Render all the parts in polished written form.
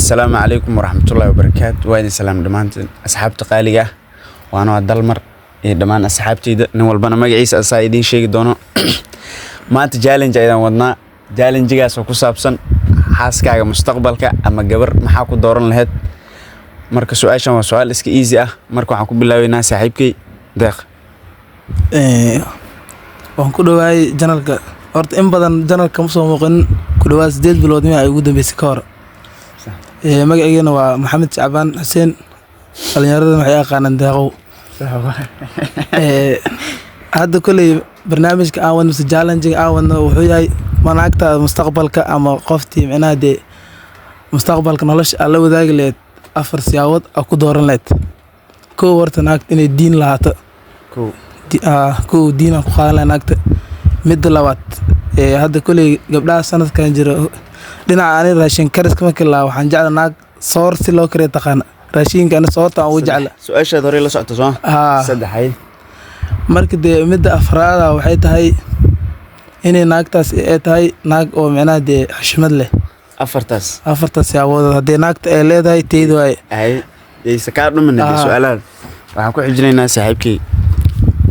Assalaamu calaykum waraxmatullaahi wabarakaatu. Waa idin salaam dhammaantiin, asxaabta qaaliga ah. Waana waa Dalmar iyo dhammaan asxaabteyda, nin walbana magaciisa asaa idiin sheegi doono. Maanta challenge ayaan wadnaa, challengegaas oo ku saabsan xaaskaaga mustaqbalka ama gabar maxaa ku dooran lahayd. Marka su-aashan waa su-aal iska easy ah. Marka waxaan ku bilaabeynaa saaxiibkay Deeq. Waan ku dhawaayay channelka. Horta in badan channelka ma soo muuqanin, ku dhawaad 8 bilood miya ay ugu dambeysay ka hor. Magaciygana waa Maxamed Shacbaan Xuseen, dhalinyaradana waxay aqaanaan Deeqow. Hadda kolley barnaamijka aan wadno mise challenge-ga aan wadno wuxuu yahay ma naagtaada mustaqbalka ama qoftii micnaha dee mustaqbalka nolosha aad la wadaagi lahayd, afar siyaabood aad ku dooran lahayd. Kow, horta naagta inay diin lahaato. Kow. Kow, diin aan ku qaadan lahaa naagta. Midda labaad, hadda kolley gabdhaha sanadkan jira, dhinaca ani raashin kariska markii la waxaan jeclaa naag soor si loo kariyo taqaana, raashinka ani soorta aan ugu jecla. Su-aashaad horey la socota soo? Haa. Saddex hay. Marka dee midda afraada waxay tahay inay naagtaas ay tahay naag oo micnaha dee xushmad leh. Afartaas. Afartaas siyaabood haddii naagta ay leedahay, teyda waaye. Hay, yaysa kaa dhumin dee. Su-aalaha waxaan ku xijinaynaa saaxiibkay,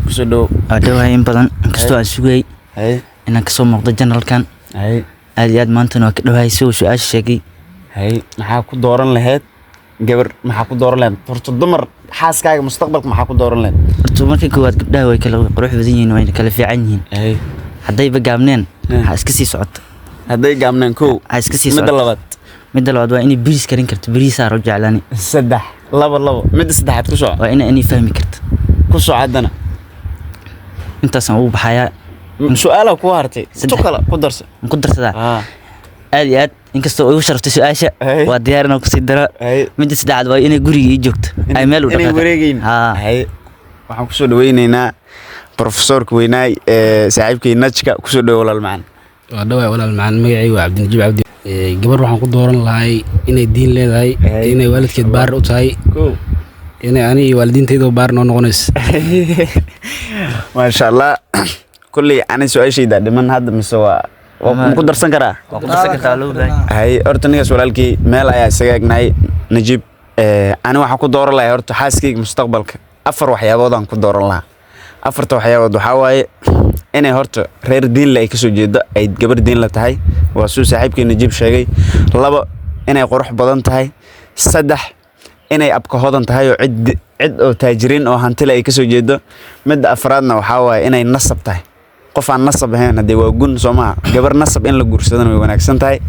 kusoo dhow. Waa dhawahay in badan, inkastoo aan sugayay inaan kasoo muuqdo channelkan. Aad iyo aad maantana waa ka dhawahay si uu su-aasha sheegay. Hay, maxaa ku dooran lahayd gabar? Maxaa ku dooran lahayd horta dumar, xaaskaaga mustaqbalka maxaa ku dooran lahayd? Horta marka koowaad, gabdhaha way kala qurux badan yihiin, wayna kala fiican yihiin. Haddayba gaabneen, ha iska sii socoto. Hadday gaabneen, kow. Ha iska sii Midda socoto. labaad? Midda labaad waa inay bariis karin karto, bariisaa u jeclaani. Saddex, laba, labo. Midda saddexaad ku soco. Waa inay fahmi karto. Ku soco haddana. Intaasaan ugu baxayaa. Su-aala kuu hartay. Saddex. Tu kale ku darsa. Aan ku darsadaa? Aad iyo aad, inkastoo igu sharaftay su-aasha, waa diyaar inaan kusii daro. Midda saddexaad waa inay guriga ii joogto, ay meel u Inay dhaqaaqin. wareegeyn. Haa. Hay, waxaan kusoo dhaweyneynaa profesorka weynaay ee saaxiibkay Najka. Kusoo dhawo, walaal macaan. Waa dhawaay, walaal macaan. Magacaygu waa Cabdinajiib Cabdi. Gabar waxaan ku dooran lahay inay diin leedahay, inay waalidkeed baar u tahay, Kow. inay ani iyo waalidiintayda baar noo noqonayso. Maasha Allah. Kulley ani su-aashayda dhiman hadda mise waa ma ku darsan karaa? Waa ku darsan kartaa, loo baahan. Hay, horta ninkaas walaalkii meel ayaa isaga egnahay, Najiib. Ani waxaan ku dooran lahay horta xaaskayga mustaqbalka afar waxyaabood aan ku dooran lahaa. Afarta waxyaabood waxaa waaye inay horta reer diinle ay kasoo jeedo, ay gabar diinle tahay, waa suu saaxiibkii Najiib sheegay. Labo, inay qurux badan tahay. Saddex, inay abka hodan tahay oo cid cid oo taajiriin oo hantile ay kasoo jeedo. Midda afraadna waxaa waaye inay nasab tahay. Qof aan nasab ahayn haddee waa gun, soo maha? Gabar nasab in la guursadana way wanaagsan tahay.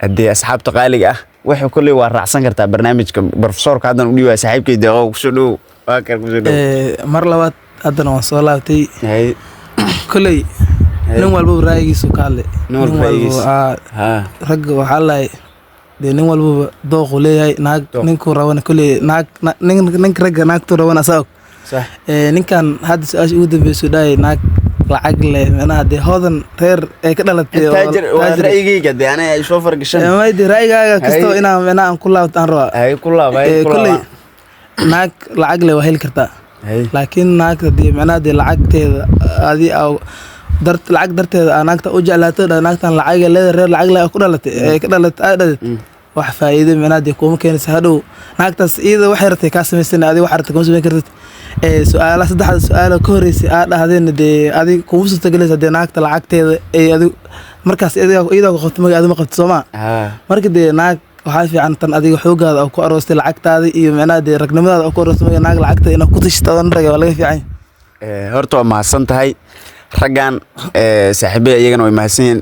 Haddee asxaabta qaaliga ah, wuxuu kolley waa raacsan kartaa barnaamijka profesorka haddan u dhiibaya saaxiibkay Deeqo. Kusoo dhowow, waa kar, kusoo dhowow. Mar labaad haddana waan soo laabtay. Kolley nin walbaba ra'yigiisu ka hadlay. Nin walba ra'yigiisa. Ragga waxaa lahay dee nin walbaba dooqu leeyahay naag. Dooq. Ninkuu rabana kolley naag ninka ragga naagtuu rabana asaa og. Ninkan hadda su-aasha ugu dambeysuu dhahay naag lacag leh, micnaha dee hodan reer ay ka dhalatay oo Taajir waa. Taajir. Ra'yigayga dee aniga ay soo fargashan. Maydi ra'yigaaga kastoo inaan micnaha aan ku laabto aan rabaa. Hay, ku laab, hay. Ku Kolley laab. Naag lacag leh waa heli kartaa, laakiin naagta dee micnaha dee lacagteeda adi aa dar lacag darteeda aa naagta u jeclaato, naagtan lacag leeda, reer lacag leh ku dhalatay ee ka dhalatay aa dhalatay, wax faa'iido micnaha dee kuuma keenaysa. Hadhow naagtaas iyada waxay rabtay kaa samaysan, adiga waxay rabtay kuma samayn kartid. Su-aalaha saddexda su-aalo ka horreysay aa dhahdeen dee adiga kuma suurtagelaysa dee naagta lacagteeda ay adigu markaas iyadoo ku qabto maga adima qabto, soo maa? Marka dee naag waxaa fiican tan adiga xoogaada oo ku aroostay, lacagtaada iyo micnaha dee ragnimadaada oo ku aroostay. Maga naag lacagta inaad ku tashito adan raga waa laga fiican yahay. Horta waa mahadsan tahay. Raggan saaxiibada iyagana way mahadsan yihiin.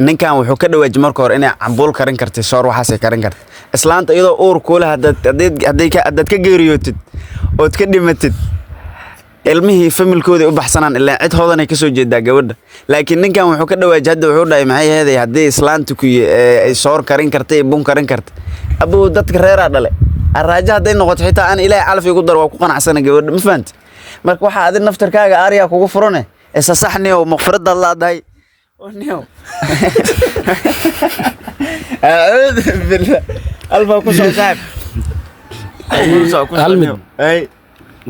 Ninkan wuxuu ka dhawaajiyay marka hore inay cambuul karin kartay, soor waxaasay karin kartay. Islaanta iyadoo uur kuule haddaad ka geeriyootid ood ka dhimatid, ilmihii familkooda u baxsanaan, ilaa cid hoodanay kasoo jeedaa gabadha. Laakiin ninkan wuxuu ka dhawaajiyay hadda, wuxuu dhahay, maxay aheeday, haddii islaanta ku ay soor karin kartay, bun karin kartay, abuu dadka reeraa dhale, arraajo hadday noqoto xitaa aan Ilaahay calaf igu daro, waa ku qanacsana gabadha. Ma fahanti? Marka waxaa adi naftarkaaga aaryaa kugu furane isa saxniyow, maqfiradaad laadahay niyow. Acuudu billah, alfa ku soo saaxib. Ku soo, ku soo. Hal mid. Niyow. Ay.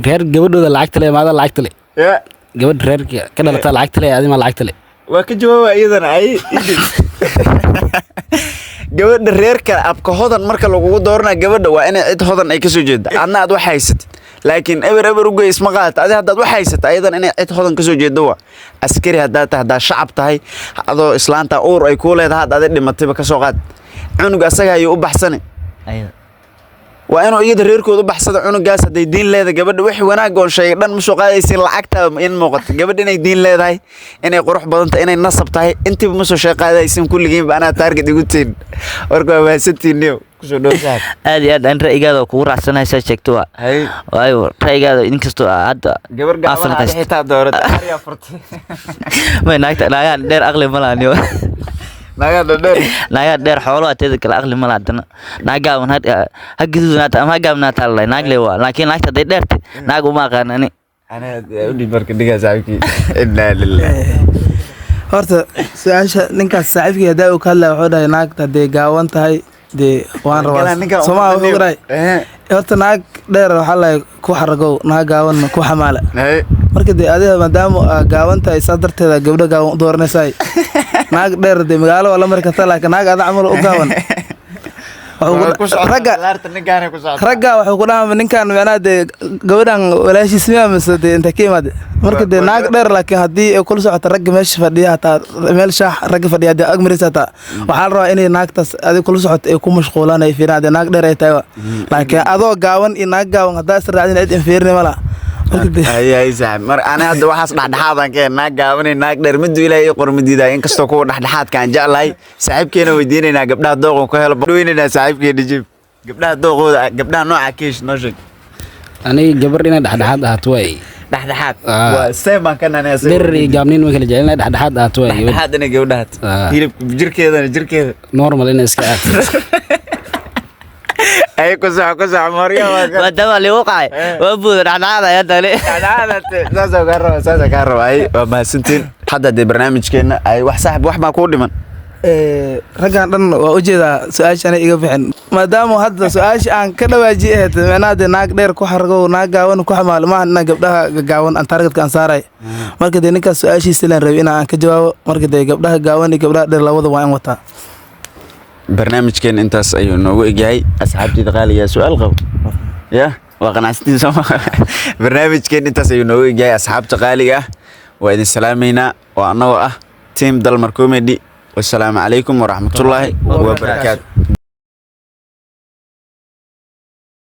Reer gabadhooda lacagta le maada lacagta le? Ya. Gabadh reerka ka dhalata lacagta le, adima lacagta le? Waa ka jawaaba iyadana. Ay, idib. Gabadha reerka abka hodan marka lagugu dooranaya gabadha waa inay cid hodan ay kasoo jeeda, adna aad wax haysatid. Laakiin eber eber ugey isma qaadata. Adi haddaad wax haysata, ayadan inay cid hodan kasoo jeedo. Waa askari haddaad tahay, haddaad shacab tahay, adoo islaanta uur ay kuu leedahay, had adi dhimatayba kasoo qaad, cunug asaga ayuu u baxsani. Ayada. Waa inuu iyada reerkooda u baxsado cunugaas hadday diin leedahay. Gabadha wixii wanaag oon sheegay dhan ma soo qaadaysin. Lacagta in muuqato gabadha inay diin leedahay, inay qurux badan tahay, inay nasab tahay, intiiba ma soo sheeg qaadaysin. Kulligiinba anaa target igu tihin. Marka waa mahadsantihiin niyow. Kusoo dhow, saaxib. Aad iyo aad aan ra'yigaada kugu raacsanahay, saa sheegto waa. Waayo, ra'yigaada inkastoo aa hadda Gabar aa gaaban aad falqayst. Xitaa dooratay ariyaa furtay. May, naagta naagaha dheer aqli ma laha niyo. Nagaa dheer. Naagaha dheer xoolo teeda kale aqli ma laha. Haddana naag gaaban ha ha gaduudnaata ama ha gaabnaata la naag le waa, laakiin naagta hadday dheertay naag uma aqaan ani. Anaa u dhib marka dhigaa saaxiibkii. Innaa lillaah. Horta su-aasha ninkaas saaxiibkii haddaa uu ka hadlaya, wuxuu dhahay naagta hadday gaawan tahay dee waan rabaa Soomaa. Wuxuu dhahay horta naag dheer waxaa lahay ku xaragow, naag gaawanna ku xamaala. Marka dee adiga maadaama aa gaawan tahay, saa darteeda gabdho gaawan u dooranaysaay. Naag dheer dee magaalo waa la mari kartaa, laakiin naag ada camal u gaawan ragga ragga wuxuu ku dhahaa ninkan macnaha dee gabadhan walaashiis miyaa mise dee inta ka imaade. Marka dee naag dheer laakiin haddii ay kula socoto, ragga meesha fadhiya hataa, meel shaax ragga fadhiya haddii ag maraysa hataa, waxaa la rabaa inay naagtaas adiga kula socoto ay ku mashquulaan, ay fiiraan haddii naag dheer ay tahay. Laakiin adoo gaaban iyo naag gaaban haddaa is raacdin, cid in fiirini ma laha. Marka dee Hay saaxib, mar ani hadda waxaas dhexdhexaadaan ka naag gaaban iyo naag dheer miduu Ilaahay ii qor midiidaa, inkastoo kuwa dhexdhexaadka aan jeclahay. Saaxiibkeena weydiinaynaa gabdhaha dooqan ku helo. Weynaynaa saaxiibkeena Jiib, gabdhaha dooqooda, gabdhaha nooca keesh noo sheeg. Aniga gabar inay dhexdhexaad ahaato waay. Dhexdhexaad. Ah. Waa same baan ka nanay asaga. Dherer iyo gaabniin ma kala jecelina, dhexdhexaad ahaato waay gabadha. Dhexdhexaad inay gabdhaha Ah. hilibka jirkeedana jirkeeda normal inay iska ahaato. Ay, ku soco, ku soco, Maryam waa ka Maadaama liigu qacay waa buuda dhexdhexaad ayaa tale. Dhexdhexaad saasoo kaa raba, saasoo kaa raba. Ay, waa mahadsantiin. Hadda dee barnaamijkeena ay wax, saaxib, wax baa kuu dhiman. Raggan dhan waa ujeedaa su-aasha anay iga bixin, maadaama hadda su-aasha aan ka dhawaaji ahayd micnaha dee naag dheer ku xargo, naag gaaban ku xamaalo, maaha inaan gabdhaha gaaban aan targetka aan saaray. Marka dee ninkaas su-aashiisa laan rabay in aan ka jawaabo. Marka dee gabdhaha gaaban iyo gabdhaha dheer labada waa in wataa. Barnaamijkeena intaas ayuu noogu egyahay. Asxaabteyda qaaliga, su-aal qabo ya waa qanacsantiin sooma? Barnaamijkeena intaas ayuu noogu egyahay. Asxaabta qaaliga ah, waa idin salaamaynaa oo annagoo ah team Dalmar Comedy. Wasalaamu calaykum waraxmatullaahi wabarakaatu.